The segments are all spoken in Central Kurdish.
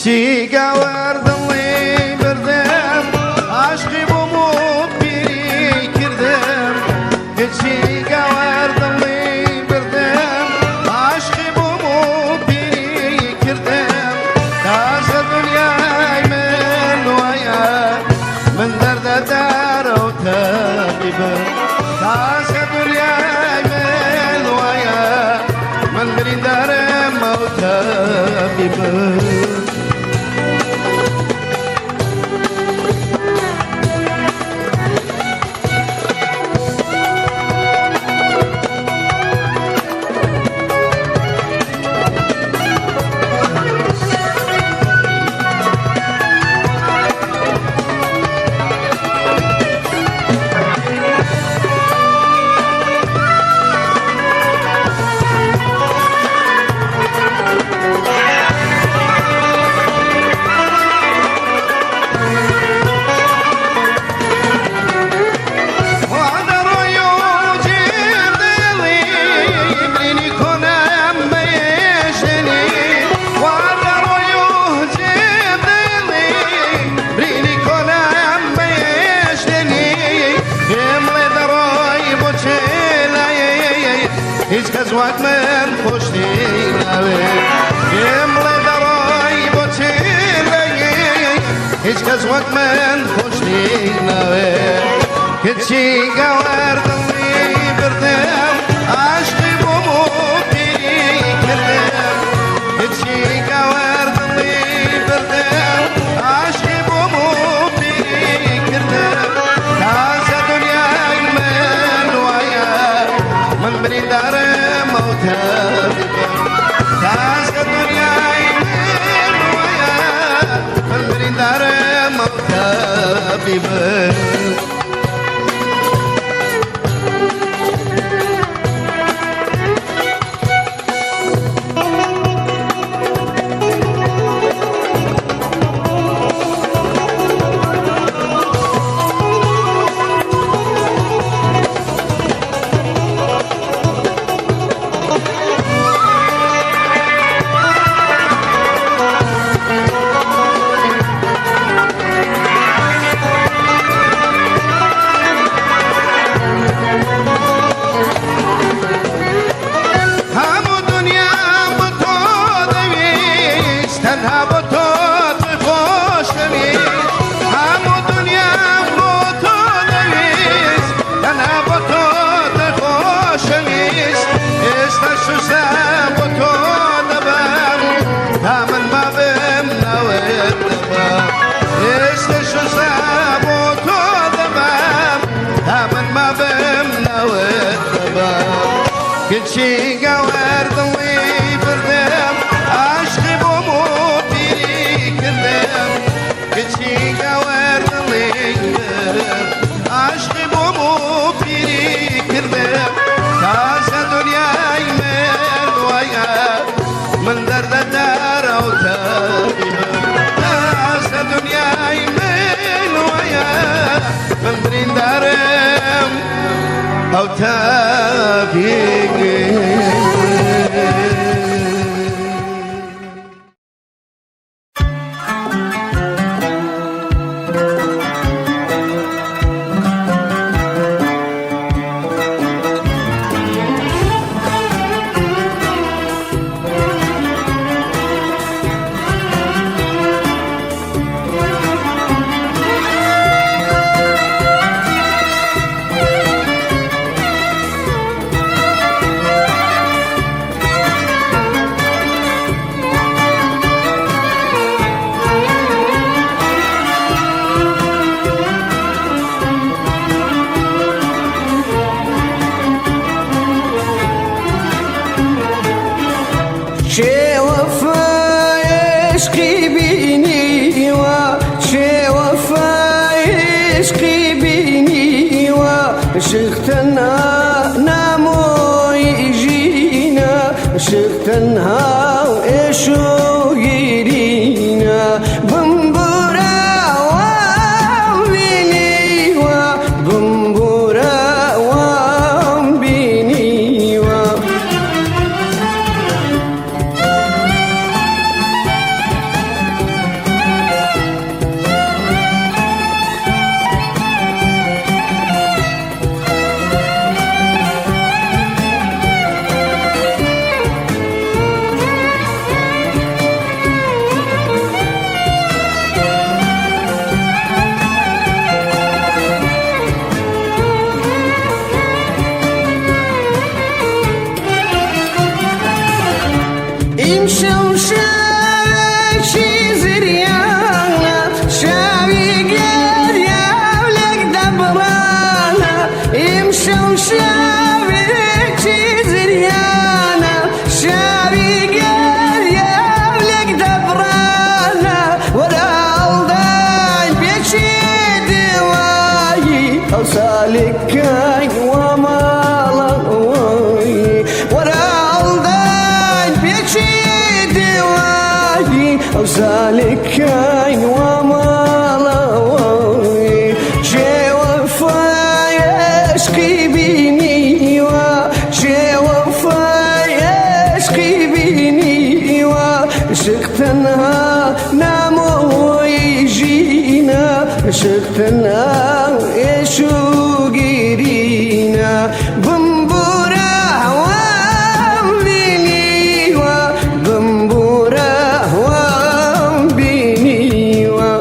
کچی گاوەر دڵی بردم، عاشقی بووم و پیری کردم. کچی گاوەر دڵی بردم، عاشقی بووم و پیری کردم. تازە دنیای من وایە، من دەردەدارە و تەبیبم. تازە دنیای من وایە، من بریندارم ئەو تەبیبم. هیچ کەس وەک من خۆشتی ناوێ. پێم بڵێ دەڕۆی بۆ چێ؟ هیچ کەس وەک من خۆشتی ناوێ. کچی گەوەر دڵی بردم، عاشقی بووم و پیری کردم. کچی گەوەر دڵی بردم، عاشقی بووم و پیری کردم. تازە دنیای من وایە، من بریندارم ئەو تەبیبم. تازە دنیای من وایە، من بریندارم ئەو تەبیبم. هەموو دنیا بۆ تۆ دەویست، تەنها بۆ تۆ خۆش دەویست. هەموو دنیا بۆ تۆ دەویست، تەنها بۆ تۆ خۆش دەویست. ئێستا شوشە بۆ تۆ دەبەم، تا من مابم ناوت دەبەم. ئێستا شوشە بۆ تۆ دەبەم، تا من مابم ناوت دەبەم. کچی گەوەر دڵی بردم، عاشقی بووم و پیری کردم. کچی گەوەر دڵی بردم، عاشقی بووم و پیری کردم. تازە دنیای من وایە، من دەردەدارە و تەبیبم. تازە دنیای من وایە، من بریندارم ئەو تەبیبم. چێ وەفای عشقی بینیوە، چێ وەفای عشقی بینیوە، شخ تەنها نامۆی ژینە، شخ تەنها و ئێش و گیرینە. بمبورە وام بینیوە، بمبورە وام بینیوە. ئەو سالکاین وا ماڵەوەی چێ وەفای عشقی بینیوە چێ وەفای عشقی بینیوە عشق تەنها نامۆی ژینە عشق تەنها ئێش و گیرینە بمبورە وام بینیوە بمبورە وام بینیوە.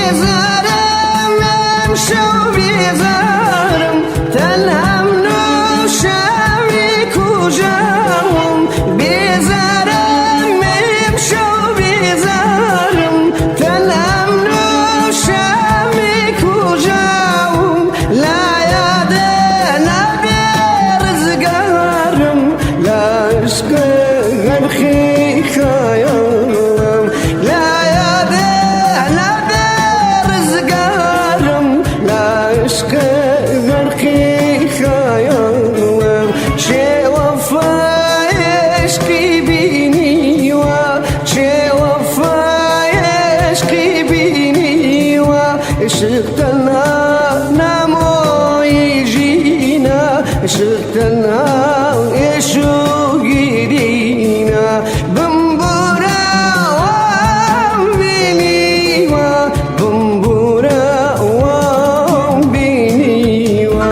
بێزارم ئەمشەو بێزارم تەنهام نوشاوی کوژاوم بێزارم ئەمشەو بێزارم تەنهام نوشاوی کوژاوم لا یادە نابێ ڕزگارم لە عشق غەرقی خەیاڵم لا یادە نابێ ڕزگارم لە عشق غەرقی خەیاڵم چێ وەفای عشقی بینیوە چێ وەفای عشقی بینیوە عشق تەنها نامۆی ژینە عشق تەنها ئێش و گیرینە بمبورە وام بینیوە بمبورە وام بینیوە.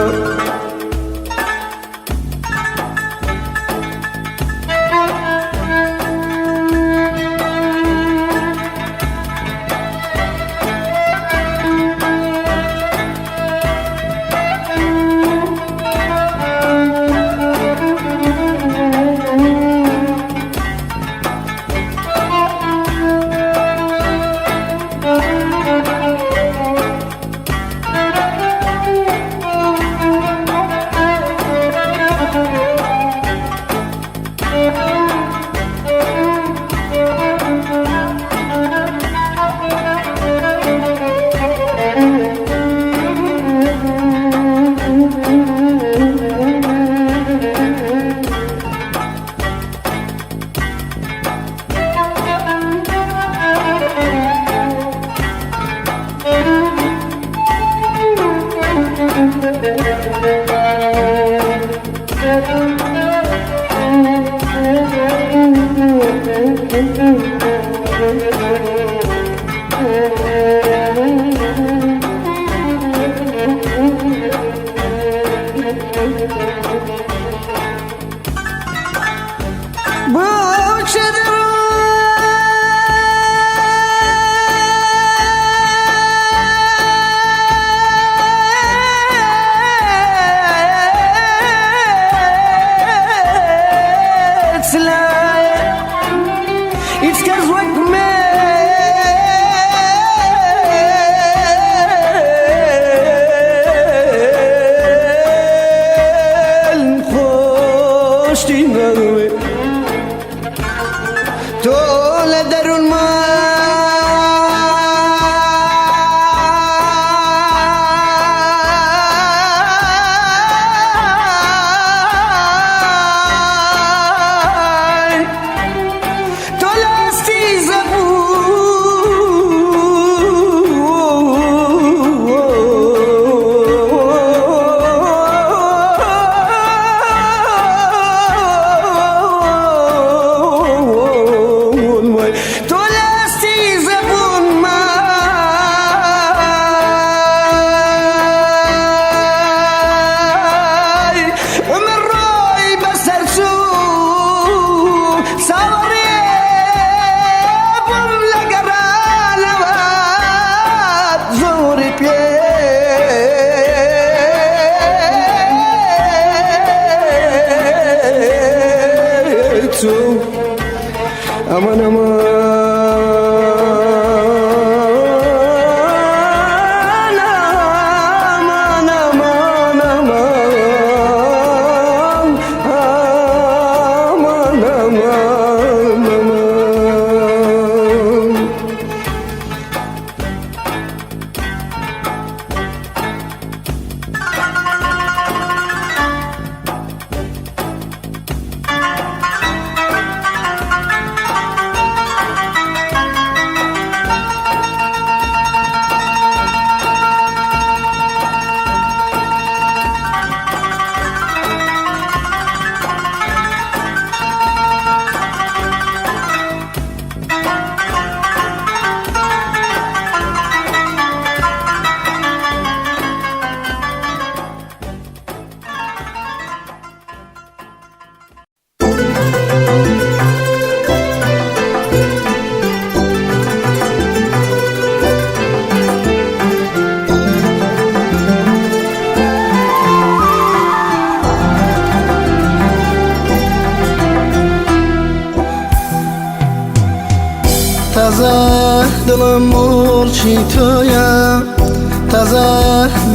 ئەمان ئەمان ئەمان ئەمان ئەمان ئەمان ئەمان. تازە دڵم مڵکی تۆیە، تازە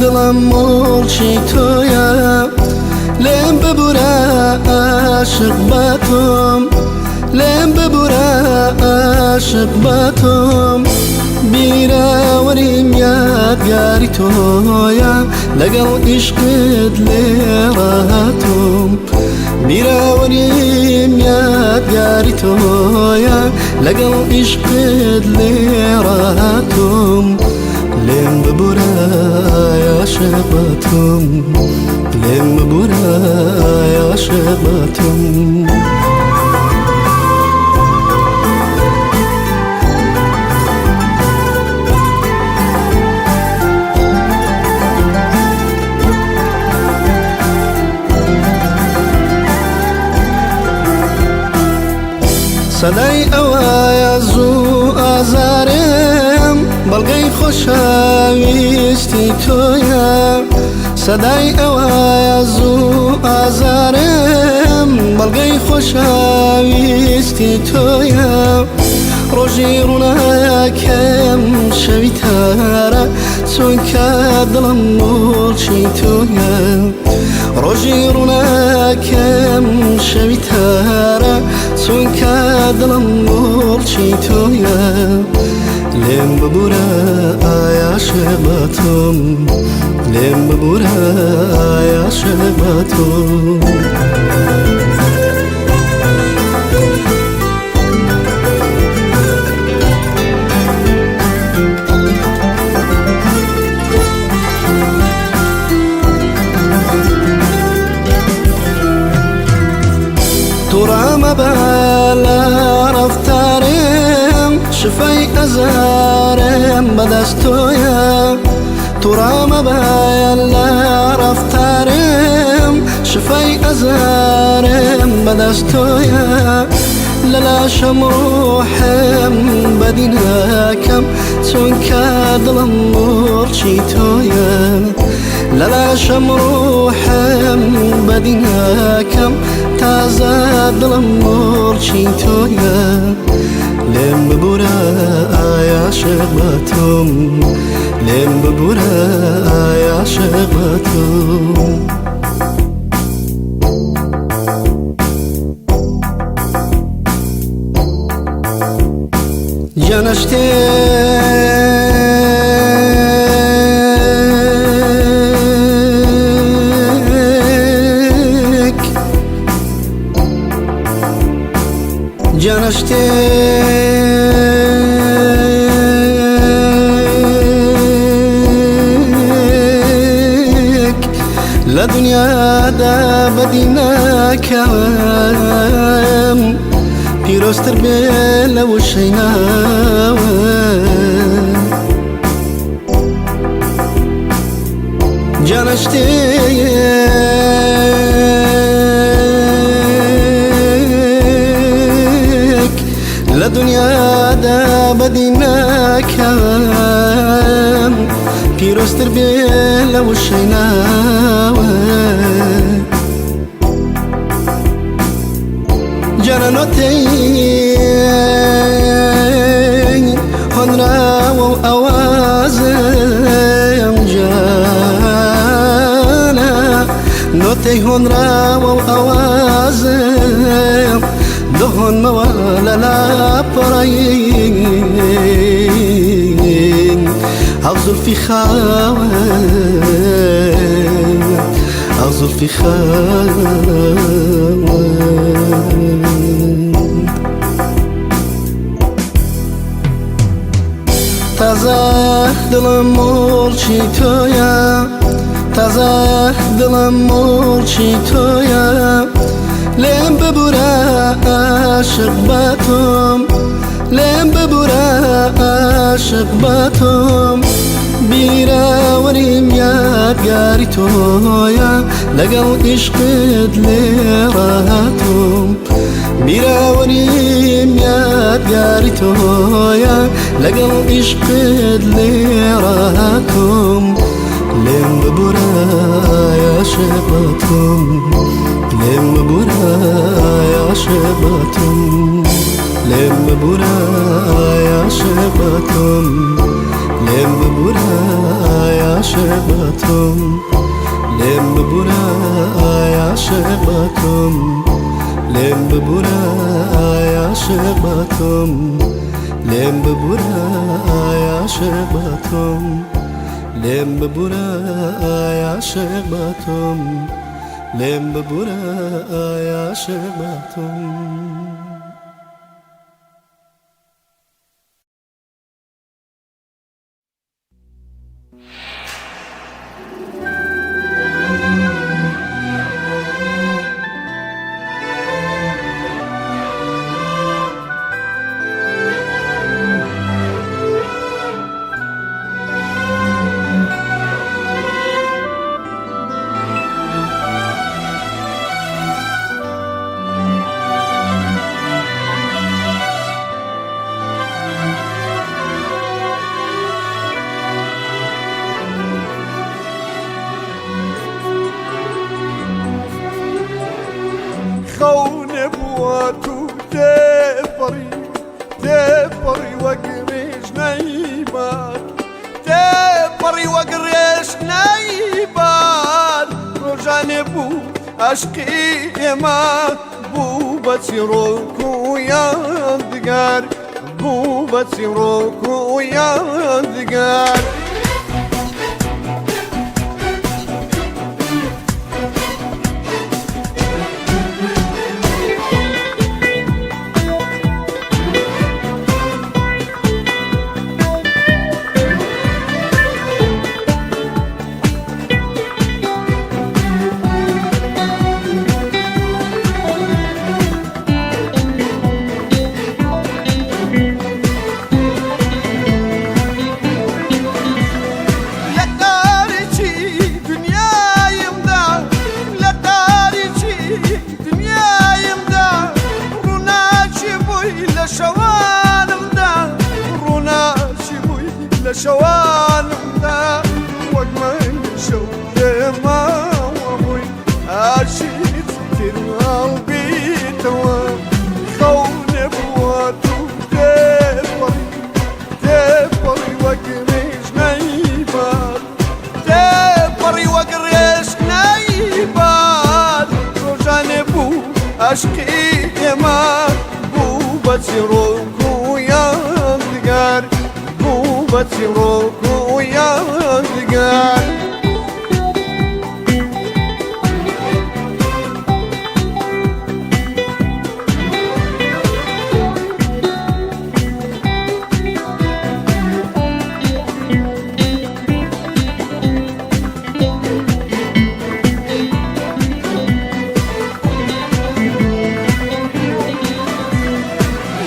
دڵم مڵکی تۆیە، لێم ببورە عاشق بە تۆم، لێم ببورە عاشق بە تۆم، بیرەوەریم یادگاری تۆیە، لەگەڵ عیشقت لێرە هاتووم، بیرەوەریم یادگاری تۆیە، لەگەڵ عیشقت لێرە هاتووم، لێم ببورە عاشق بە تۆم، لێم ببورە عاشق بە تۆم. سەدای ئەوەیە زوو ئازارم، بەڵگەی خۆشەویستی تۆیە، سەدای ئەوەیە زوو ئازارم، بەڵگەی خۆشەویستی تۆیە، ڕۆژی ڕووناکەم شەوی تارە، چونکە دڵم مڵکی تۆیە، ڕۆژی ڕووناکەم شەوی تارە، چونکە دڵم مڵکی تۆیە، لێم ببورە عاشق بە تۆم، لێم ببورە عاشق بە تۆم. توڕە مەبە لە ڕەفتارم، شفای ئەزارم بەدەست تۆیە، توڕە مەبە لە ڕەفتارم، شفای ئەزارم بەدەست تۆیە، لە لاشەم ڕۆحم بەدی ناکەم، چونکە دڵم مڵکی تۆیە، لە لاشەم ڕۆحم بەدی ناکەم، تازە دڵم مڵکی تۆیە، لێم ببورە عاشق بە تۆم، لێم ببورە عاشق بە تۆم. گیانە شتێک، گیانە شتێک لە دنیادا بەدی ناکەم، پیرۆزتر بێ لە وشەی ناوە، گیانە شتێک لە دنیادا بەدی ناکەم، پیرۆزتر بێ لە وشەی ناوە، گیانە نۆتەی نۆتەی هۆنراوە و ئاوازم دەهۆنمەوە لە لاپەڕین ئەو زولفی خاوە ئەو زولفی خاوە. تازە دڵم مڵکی تۆیە، تازە دڵم مڵکی تۆیە، لێم ببورە عاشق بە تۆم، لێم ببورە عاشق بە تۆم، بیرەوەریم یادگاری تۆیە، لەگەڵ عیشقت لێرە هاتووم، بیرەوەریم یادگاری تۆیە، لەگەڵ عیشقت لێرە هاتووم، لێم ببورە عاشق بە تۆم، لێم ببورە عاشق بە تۆم، لێم ببورە عاشق بە تۆم، لێم ببورە عاشق بە تۆم، لێم ببورە عاشق بە تۆم، لێم ببورە عاشق بە تۆم، لێم ببورە عاشق بە تۆم، لێم ببورە عاشق بە تۆم، لێم ببورە عاشق بە تۆم. خەونێ بووە تو تێپەڕی تێپەڕی وەک ڕێژ نەیبات، تێپەڕی وەک ڕێژ نەیبات، ڕۆژانێ بوو عەشقی ئێمە بوو بە چیڕۆک و یادگار، بوو بە چیڕۆک و یادگار. لە تاریکی دنیایمدا، لە تاریکی دنیایمدا، ڕووناکی بووی لە شەوانمدا، ڕووناکی بووی لە شەوانمدا، وەک مانگی شەو لێماوە بووی، ئاشیت تر هەڵبیتەوە، خەونێ بووە تو تێپەڕی تێپەڕی وەک ڕێژ نەیبات، تێپەڕی وەک ڕێژ نەیبات، ڕۆژانێ بوو عەشقی ئێمە بوو بە چیڕۆک و یادگار، بوو بە چیڕۆک و یادگار.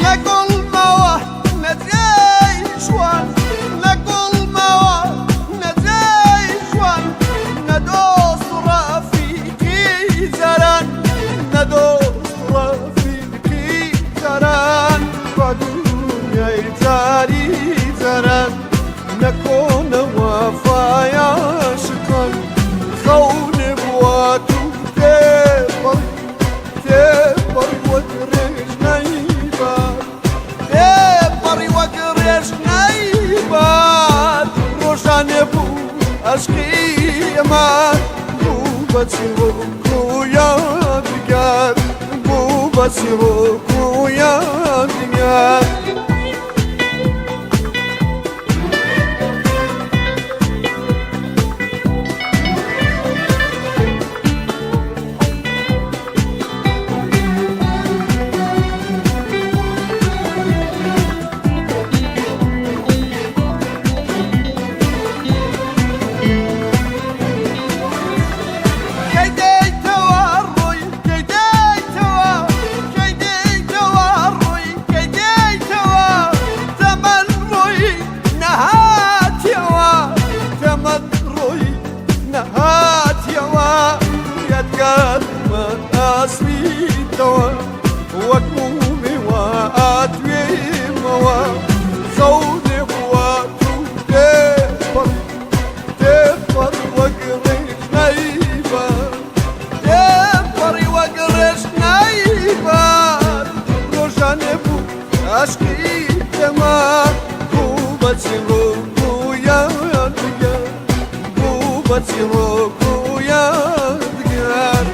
لە گوڵمەوە نەجێی شوان، لە گوڵمەوە نەجێی بە چیڕۆک و یادگار، بوو بە چیڕۆک و یادگار. کەی دێیتەوە ڕووی، کەی دێیتەوە، کەی دێیتەوە ڕووی، کەی دێیتەوە، تەمەن ڕووی نەهاتیەوە، تەمەن ڕووی نەهاتیەوە، یادگارمە ئاسویتەوە، وەک مومی وا ئەتوێمەوە، خەونێ بووە تو تێپەڕ، تێپەڕ وەک ڕێژنەی بار، تێپەڕی وەک ڕێژنەی بار، ڕۆژانێ بوو عەشقی ئێمە، بوو بە چیڕۆک و یادگار، بوو بە چیڕۆک و یادگار.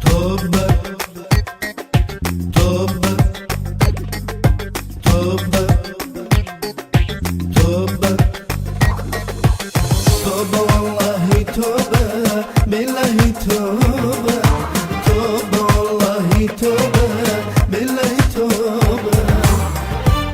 تۆبە تۆبە تۆبە تۆبە تۆبە وەڵڵاهی تۆبە بیللاهی تۆبە تۆبە وەڵڵاهی تۆبە بیللاهی تۆبە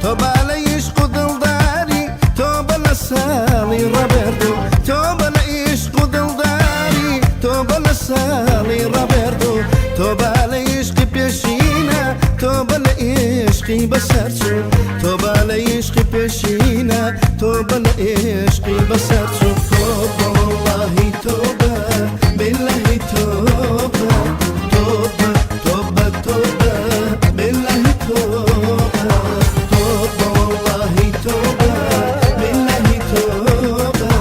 تۆبە لە عیشق و دڵداری تۆبە لە ساڵی ڕابردوو تۆبە لە عیشق و دڵداری تۆبە لە ساڵی ڕابردوو تۆبە لە عیشقی پێشینە تۆبە لە عیشقی بەسەرچوو تۆبە لە عیشقی پێشینە تۆبە لە عیشقی بەسەرچوو تۆبە وەڵڵاهی تۆبە بیللاهی تۆبە تۆبە تۆبە تۆبە بیللاهی تۆبە تۆبە وەڵڵاهی تۆبە بیللاهی تۆبە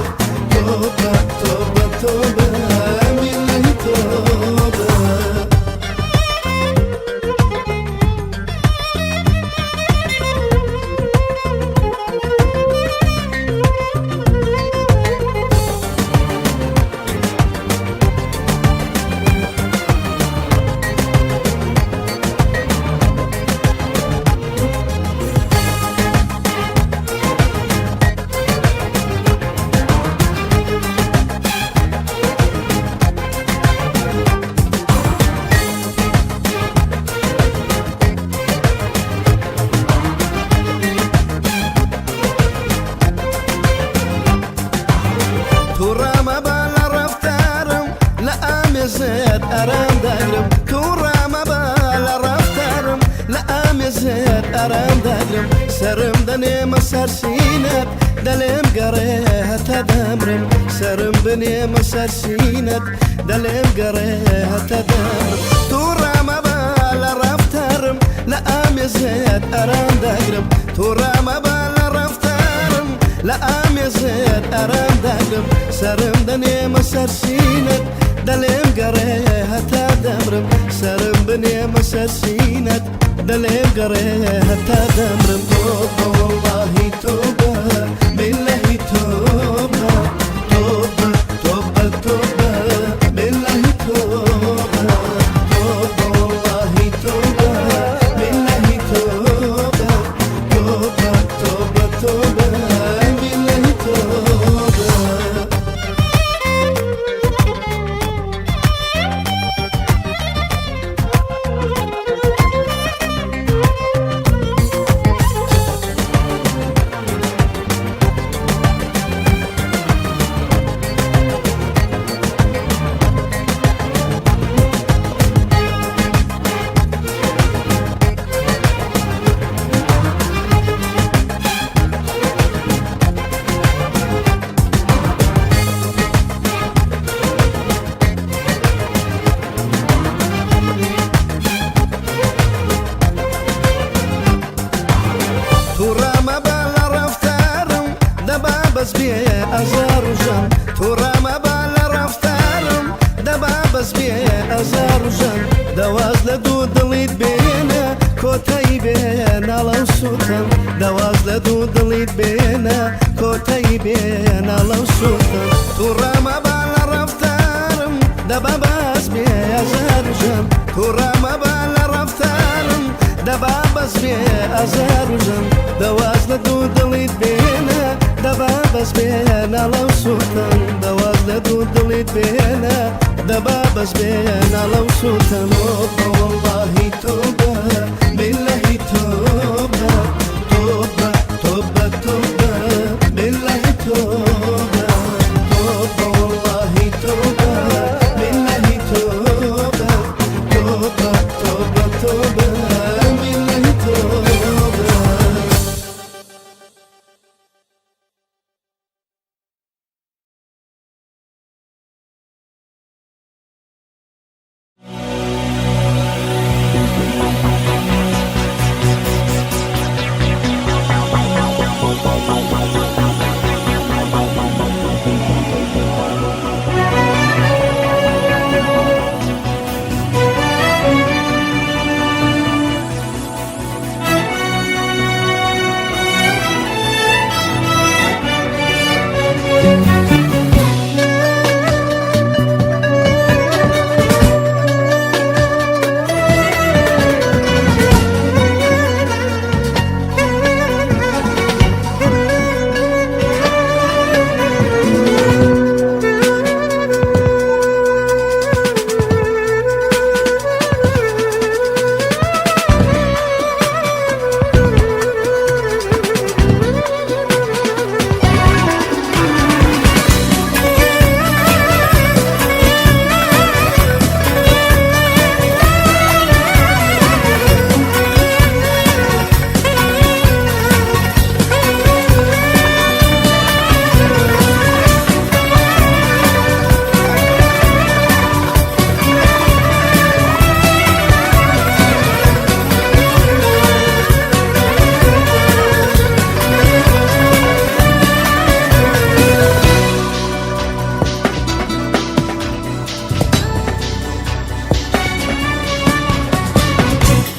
تۆبە تۆبە تۆبە بیللاهی تۆبە. تووڕە مەبە لە ڕەفتارم لە ئامێزت ئارام دەگرم تووڕە مەبە لە ڕەفتارم لە ئامێزت ئارام دەگرم سەرم دەنێمە سەر سینەت دەلێم گەڕێ هەتا دەمرم سەرم بنێمە سەر سینەت دەلێم گەڕێ هەتا دەمرم تووڕە مەبە لە ڕەفتارم لە ئامێزت ئارام دەگرم تووڕە مەبە لە ڕەفتارم لە ئامێزت ئارام دەگرم سەرم دەنێمە سەر سینەت دەلێم گەڕێ هەتا دەمرم سەرم بنێمە سەر سینەت دەلێم گەڕێ هەتا دەمرم تۆبە وەڵڵاهی تۆبە بیللاهی تۆبە تۆبە تۆبە تۆبە بیللاهی تۆبە تۆبە وەڵڵاهی تۆبە بیللاهی تۆبە تۆبە تۆبە تۆبە بیللاهی تۆبە. بەس بێ ئازار و ژەم، تووڕە مەبە لە ڕەفتارم، دەبا بەس بێ ئازار و ژەم، دەواز لە دوو دڵیت بێنە، کۆتایی بێ ناڵە و سووتم، دەواز لە دوو دڵیت بێنە، کۆتایی بێ ناڵە و سووتم، تووڕە مەبە لە ڕەفتارم، دەبا بەس بێ ئازار و ژەم، تووڕە مەبە لە ڕەفتارم، دەبا بەس بێ ئازار و ژەم، دەواز لە دوو دڵیت بێنە، دەبا بەس بێ ناڵە و سووتم، دەواز لە دوو دڵیت بێنە، دەبا بەس بێ ناڵە و سووتم. تۆبە وەڵڵاهی تۆبە، بیللەهی تۆبە، تۆبە تۆبە تۆبە، بیللەهی تۆبە، تۆبە وەڵڵاهی تۆبە، بیللەهی تۆبە، تۆبە تۆبە تۆبە، بیللەهی تۆبە.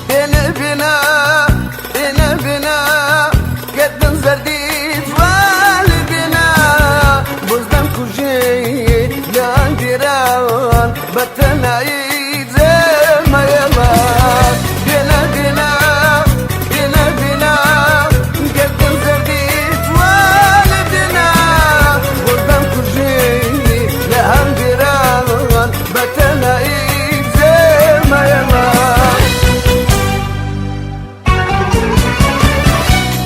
بێنە بێنە بێنە بێنە گەردن زەردی جوال بێنە، بۆزدەم کوژێ لان دیران بە تەنایی جێمەیەڵە. بێنە بێنە بێنە بێنە گەردن زەردی جوال بێنە، بۆزدەم کوژێ لان دیران بە تەنایی جێمەیەڵە.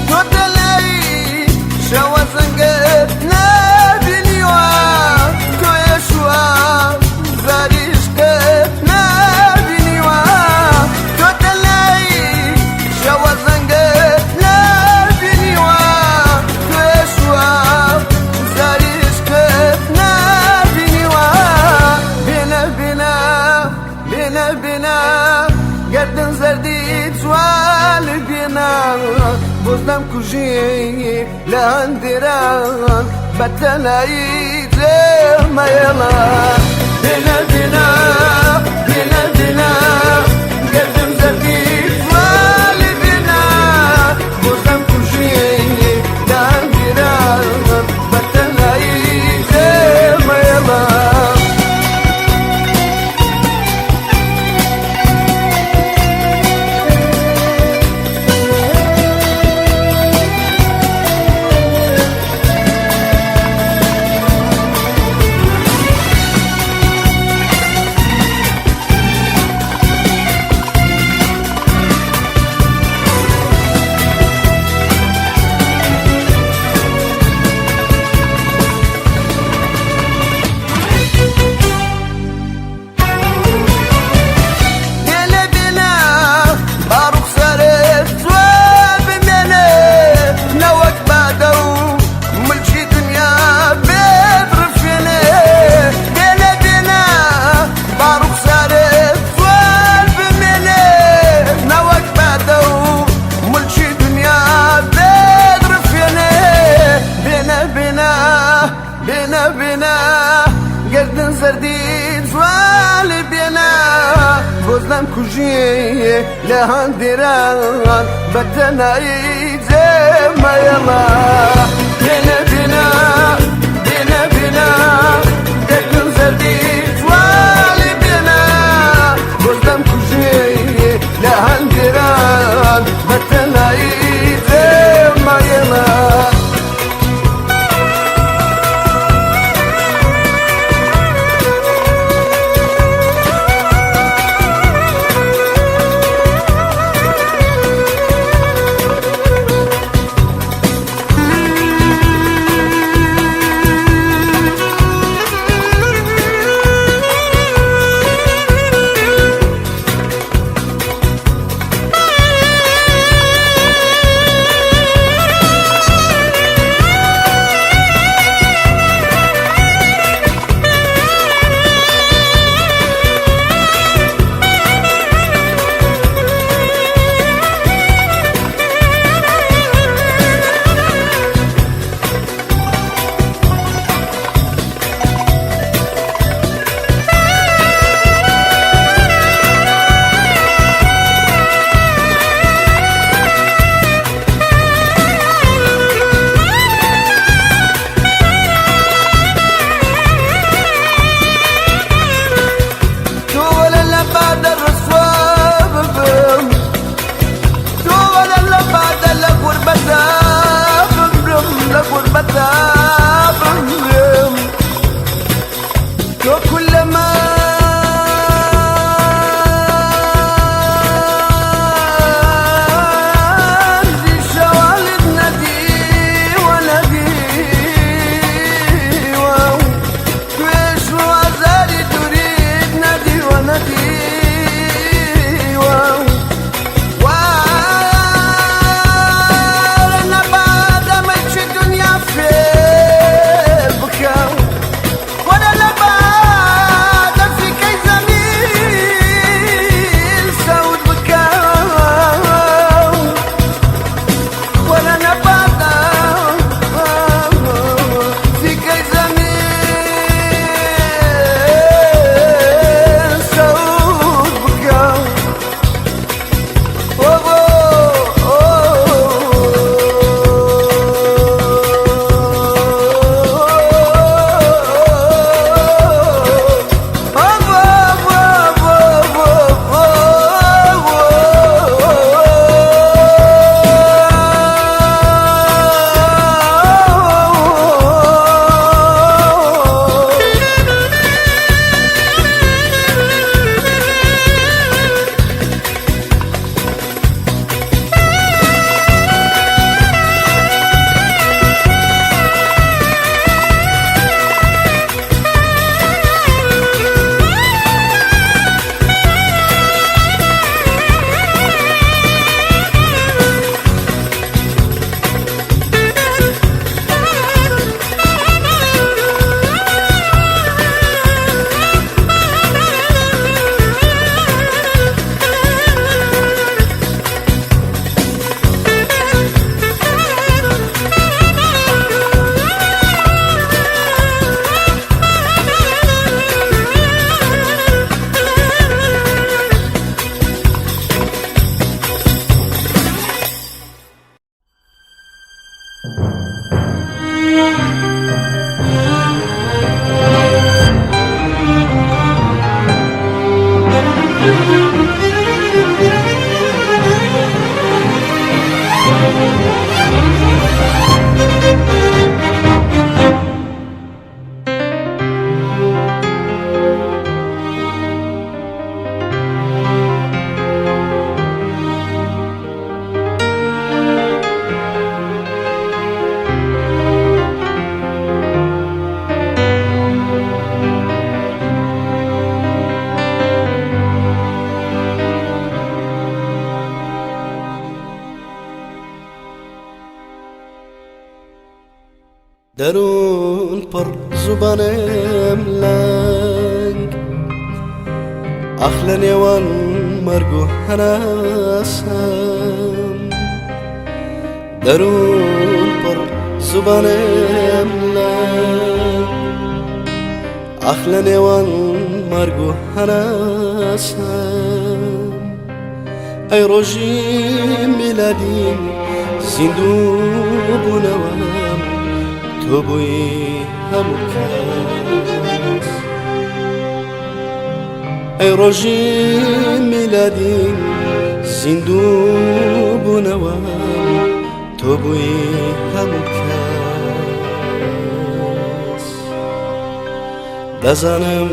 تۆ دەلای شەوە زەنگت نابینیوە، تۆ یەشوە زاریشکت نابینیوە، تۆ دەلای شەوە زەنگت نابینیوە، تۆ یەشوە زاریشکت نابینیوە. بێنە بێنە بێنە بێنە گەردن زەردی جوال بێنە، بۆزدەم کوژی لە هەندێران بە تەنایی جێمەیەڵە. بێنە بێنە بێنە بێنە گەردن زەردی جوال بێنە، بۆزدەم کوژی لە هەندێران بە تەنایی جێمەیەڵە. لە هەندیران بە تەنایی جێمەیەڵە. بێنە بێنە بێنە بێنە دەردم زەردی جوانی بێنە، بۆزدەم کوژێ لە هەندیران بە تەنایی جێمەیەڵە. دەروون پڕ زوبانم لەنگ، ئاخ لە نێوان مەرگ و هەناسەم. دەروون پڕ زوبانم لەنگ، ئاخ لە نێوان مەرگ و هەناسەم. ئەی ڕۆژی میلادیم زیندوو بوونەوەم تۆ بووی هەموو کەس. ئەی ڕۆژی میلادیم زیندوو بوونەوەم تۆ بووی هەموو کەس. دەزانم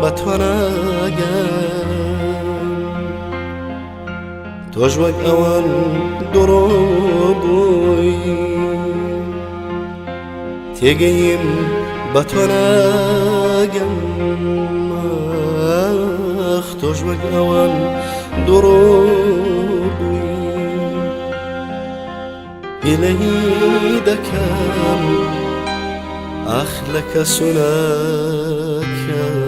بە تۆ ناگەم تۆش وەک ئەوان دڕۆ بووی تێگەیم بە تۆ ناگەم ئاخ تۆش وەک ئەوان دڕۆ بووی گلەیی دەکەم ئاخ لە کەس و ناکەس.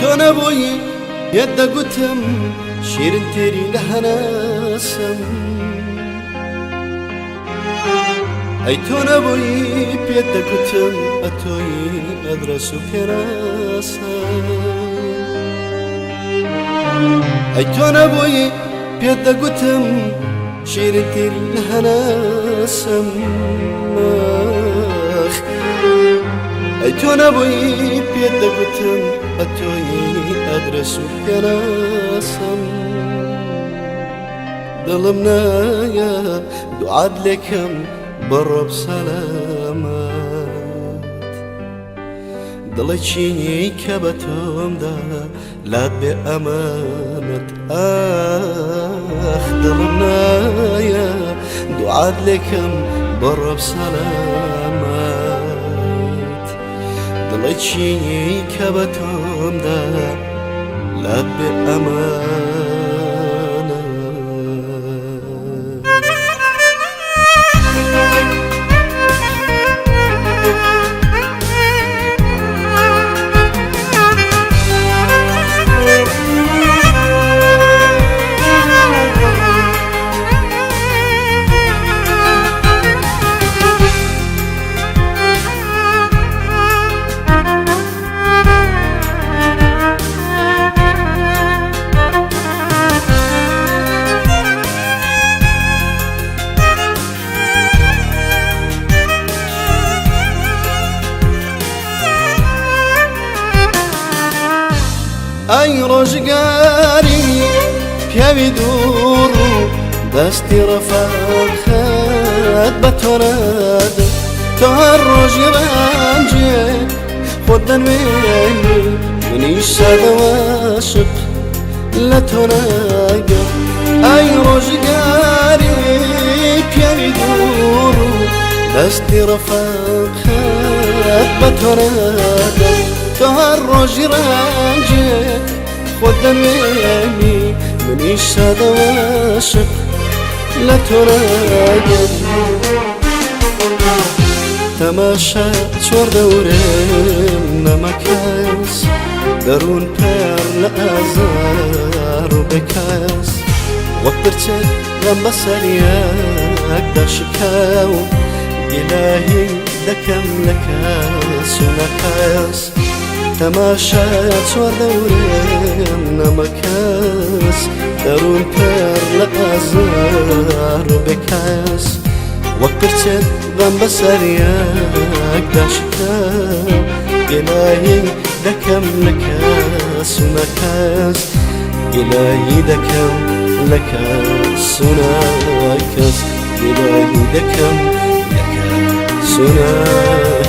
تۆ نەبووی پێت دەگوتم شیرن تێری لە هەناسم ئەی تۆ نەبووی پێت دەگوتم ئەتۆی ئەدرەس و پێناسم ئەی تۆ نەبووی پێت دەگوتم شیرن تێری لە هەناسم ئەی تۆ نەبووی پێت دەگوتم ئەتۆی ئەدرەس و پێناسم دڵم نایە دوعات لێکەم بڕۆ سەلامەت دڵێکی کە بە تۆمدا لات بێ ئەمانەت ئاخ دڵم نایە دوعات لێکەم بڕۆ سەلامەت دڵێکی کە بە تۆمدا لات بێ ئەمانەت. ئەی ڕۆژگاری پیاوی دوور و دەستی ڕەفاقەت بە تۆ نادەم تۆ هەر ڕۆژی ڕەنجێک خۆت دەنوێنی منیش سادەواشق لە تۆ ناگەم ئەی ڕۆژگاری پیاوی دوور و دەستی ڕەفاقەت بە تۆ نادەم تۆ هەر ڕۆژی ڕەنجێک خۆت دەنوێنی منیش سادەواشق لە تۆ ناگەم تەماشا چۆر دەورێم نەمەکەس دەروون پێر لە ئازار و بێکەس وەک پرچێک غەم بەسەریەکدا شکاو گیلاهی دەکەم لە کەس و نەکەس تەماشا چوار دەورێم نەمەکەس دەروون پێر لە ئازار و بێکەس وەک پرچێک غەم بەسەریەکدا شکاو گیلاهی دەکەم لە کەس و نەکەس گلەیی دەکەم لە کەس و ناکەس گلەیی دەکەم لە کەس و ناکەس.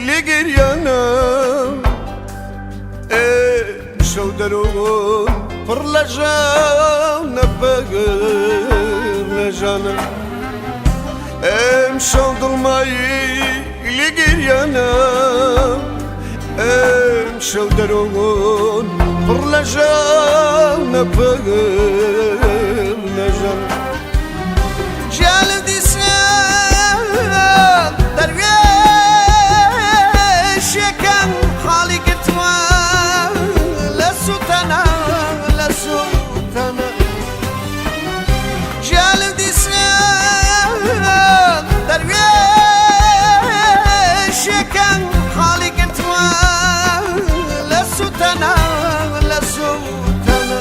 لە گریانە، شەو دەرون پڕ لە ژانە، بەگر لە ژانە. ئەم شەو دڵمایی لە گریانە، ئەم شەو دەرون پڕ لە ژانە، بەگر لە ژانە. جالب دیسان دەروێشەکان حاڵی گرتووە لە سوتەنە، لە سوتەنە. جالب دیسان دەروێشەکان حاڵی گرتووە لە سوتەنە، لە سوتەنە.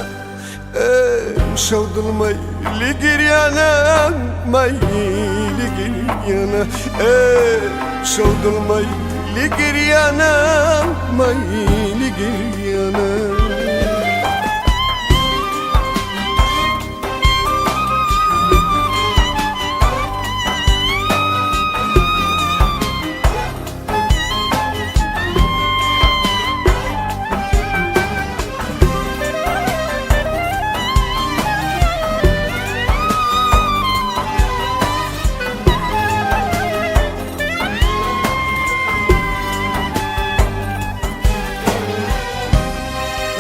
شەو دڵمەی لە گریانە، مای لە گریانە. شەو دڵمەی لە گریانە، مای لە گریانە.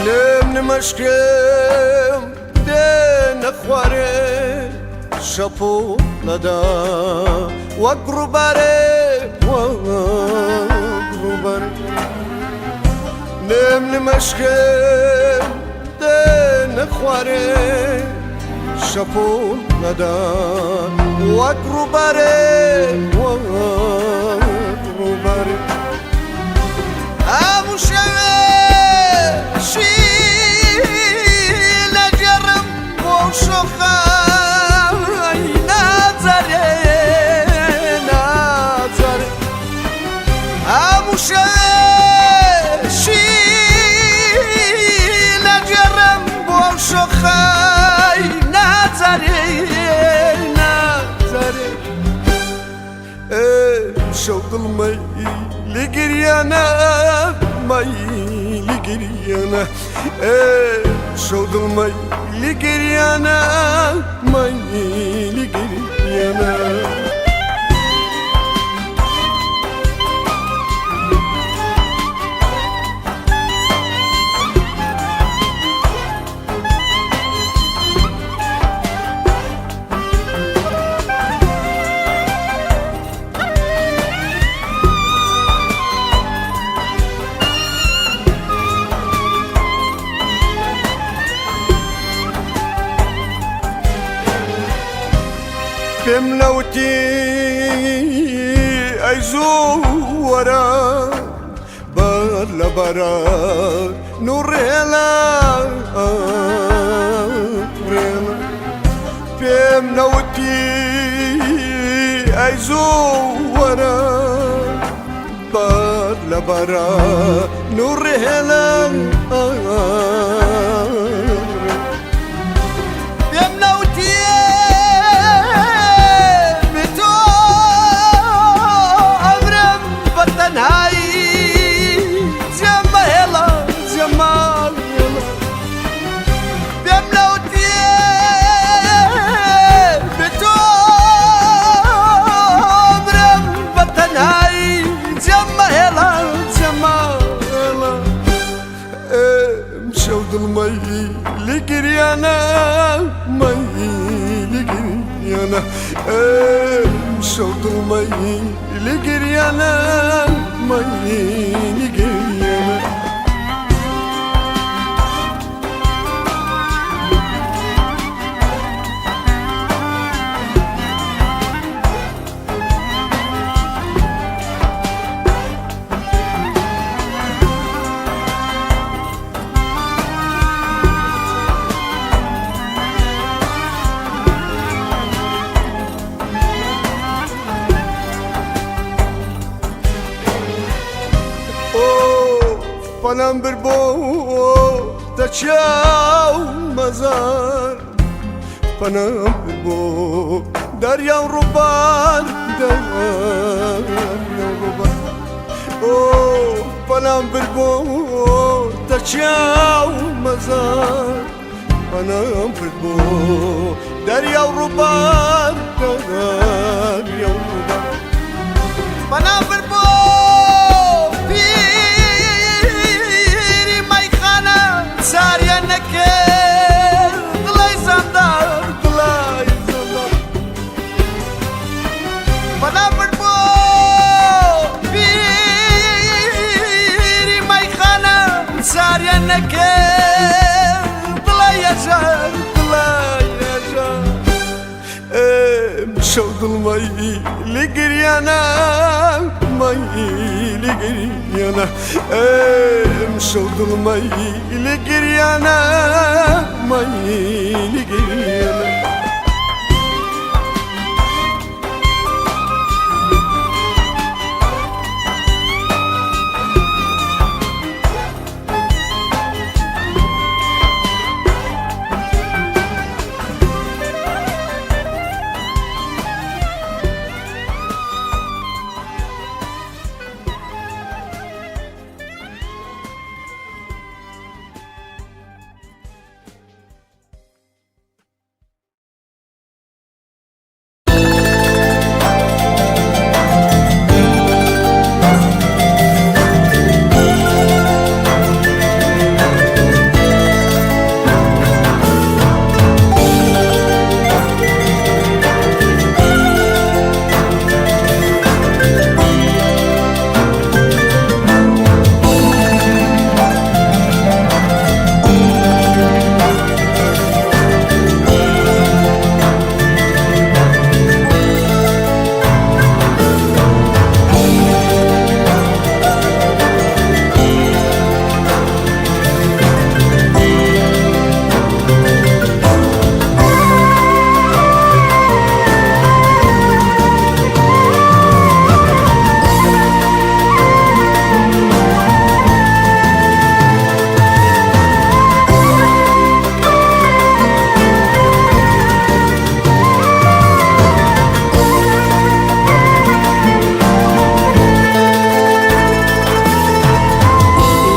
نم نمەشکم دێنە خوارێ، شەپۆ لەدا وەک ڕووبارێ، وەک ڕووبارێ. نم نمەشکم دێنە خوارێ، شەپۆ لەدا وەک ڕووبارێ، وەک ڕووبارێ. هەموو شەوێ لەگەڕم بۆ شۆخای نازارێ، نازارێ. هەموو شەوێ لەگەڕم بۆ شۆخای نازارێ، نازارێ. شەو دڵمەی لە گریانە، مای لە گریانە. شەو دڵمەی لە گریانە، مای لە گریانە. پێم نەوتی ئەی زوو وەرە، بەر لە بەرە نوڕێڵە ڕێڵە. پێم نەوتی ئەی زوو وەرە، بەر لە بەرە نوڕێڵە. پێم نەوتی تۆ ئەمرم بە تەنهایی، جەمەهێڵە، جەماڵێڵە. پێم نەوتی تۆ ئەمرم بە تەنهایی، جەمەهێڵە، جەماڵێڵە. شەو دڵمەی لە گریانە، مای لە گریانە. شەو دڵمەی لە گریانە، مای لە گریانە. پەنام بر بۆ دەچاو مەزار، پەنام بر بۆ دەریا و ڕووبار، دەریا و ڕووبار. ئۆ پەنام برد بۆ تەکیا و مەزار، پەنام برد بۆ دەریا و ڕووبار، دەریا و ڕووبار. پەنام برد بۆ پیری مەیخانە، چاریان نەکرد دڵی زەندار، دڵی زەندار. پەنام برد بۆ پیری مەیخانە، چاریان نەکرد دڵی هەژار، دڵی هەژار. شەو دڵمەی لە گریانە، مەی لە گریانە. شەو دڵمەی لە گریانە، مەی لە گریانە.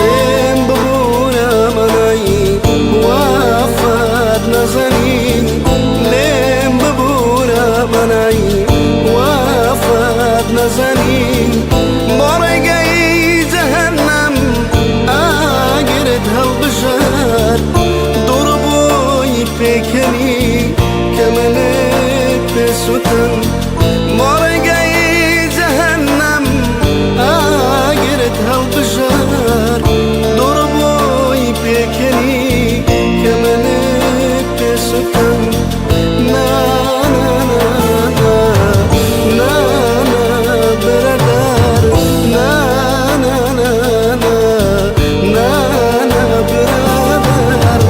لێم ببوورە مەنای وافات نەزەنین، لێم ببوورە مەنای وافات نەزەنین. بۆ ڕێگەی جەهەنەم ئاگرت هەڵبژارد، دوور بووی پێکەنی کە منت پێسوتن. بۆ ڕێگەی جەهەنەم ئاگرت هەڵبژارد، دوور بووی پێکەنی کە منت پێسوتن. نا نا نا نا نا برادر، نا نا نا نا نا نا برادر.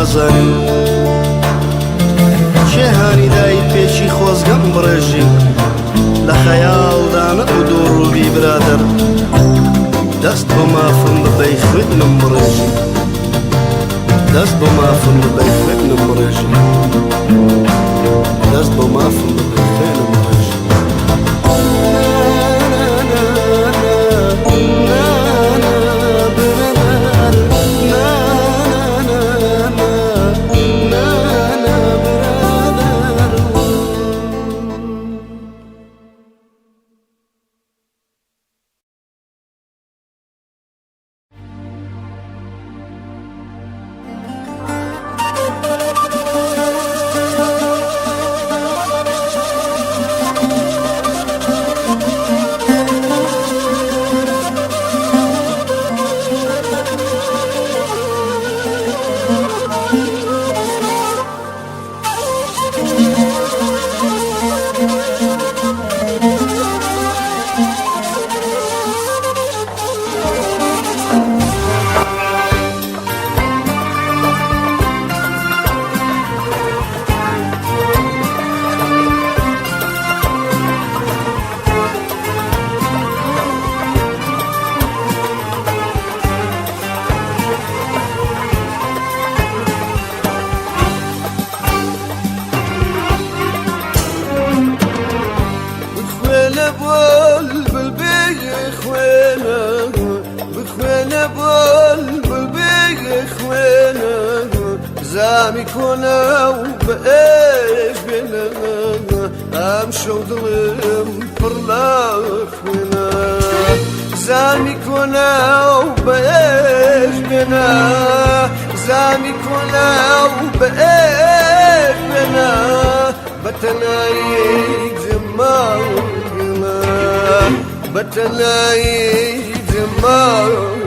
نازانی کێ هانی دای پێچی خۆزگەم بڕێژی لە خەیاڵدا نەبوو دووڕووبی برادەر دەست بۆ مافم ببەی خوێنم بڕێژی دەست بۆ مافم ببەی خوێنم بڕێژی دەست بۆ مافم ببەی خوێنم بڕێژی. بخوێنە بولبول بخوێنە، بخوێنە بولبول بخوێنە، زامی کۆنە و بەئێش بێنە، ئەم شەو دڵم پڕ لە خوێنە، زامی کۆنە و بەئێش بێنە، زامی کۆنە و بەئێش بێنە، بەتەنایی جەماڵە، بەتەنایی جەماڵە.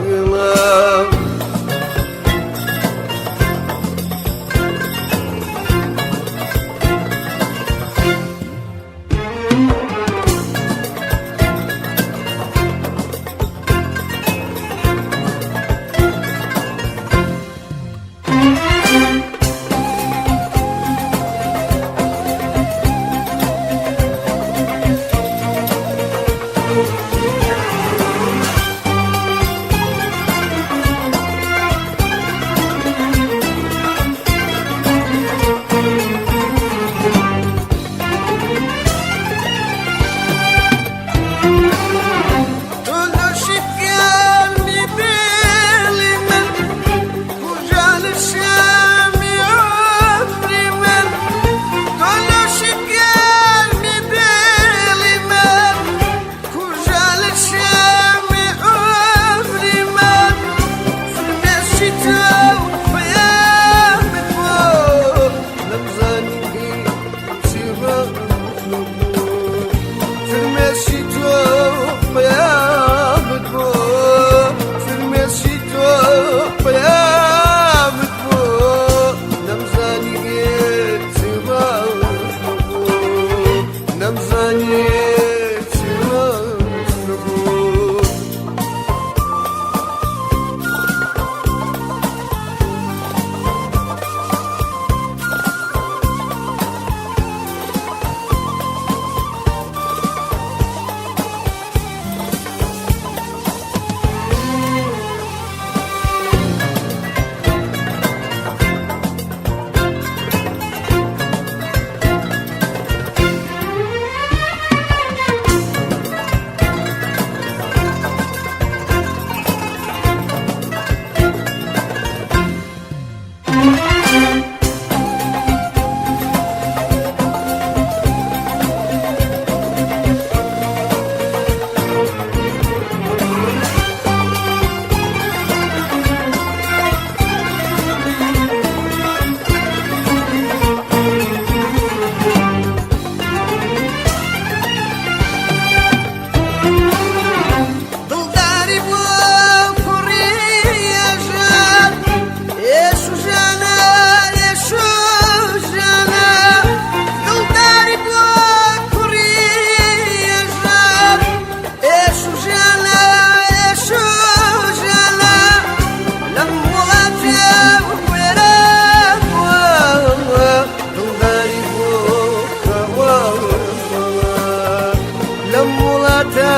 وڵاتە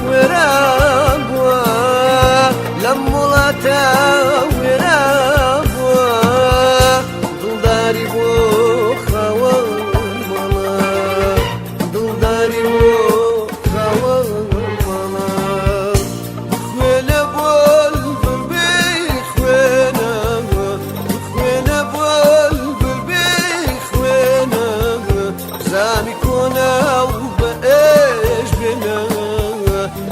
وێران بووە، لەم وڵاتە وێران بووە، دڵداری بۆ خاوەن ماڵە، دڵداری بۆ خاوەن ماڵە. بخوێنە بۆل بخوێنە، بخوێنە بۆل بخوێنە، زامی کۆنە و بە ئێش بێنە،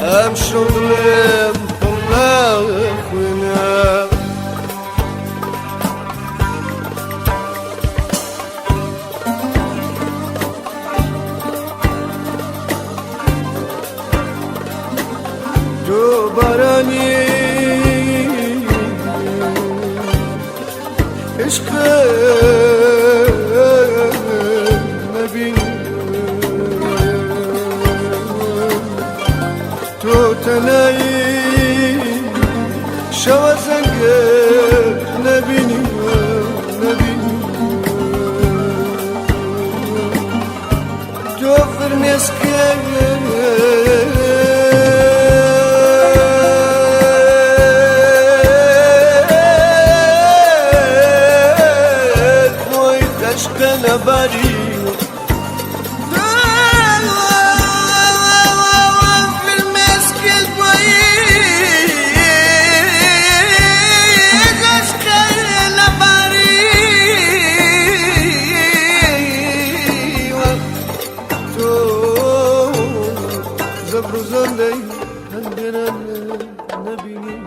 ئەم شەو دڵێم پڕ لە خوێنە. تۆ بارانی عشق نەبینی، تۆ تەنایی شەوە زەنگە نەبینی، نەبینی. تۆ فرمێسکە خۆی دەشقە لەباری تۆ زەبر و زەندەی هەندێنان نەبینی.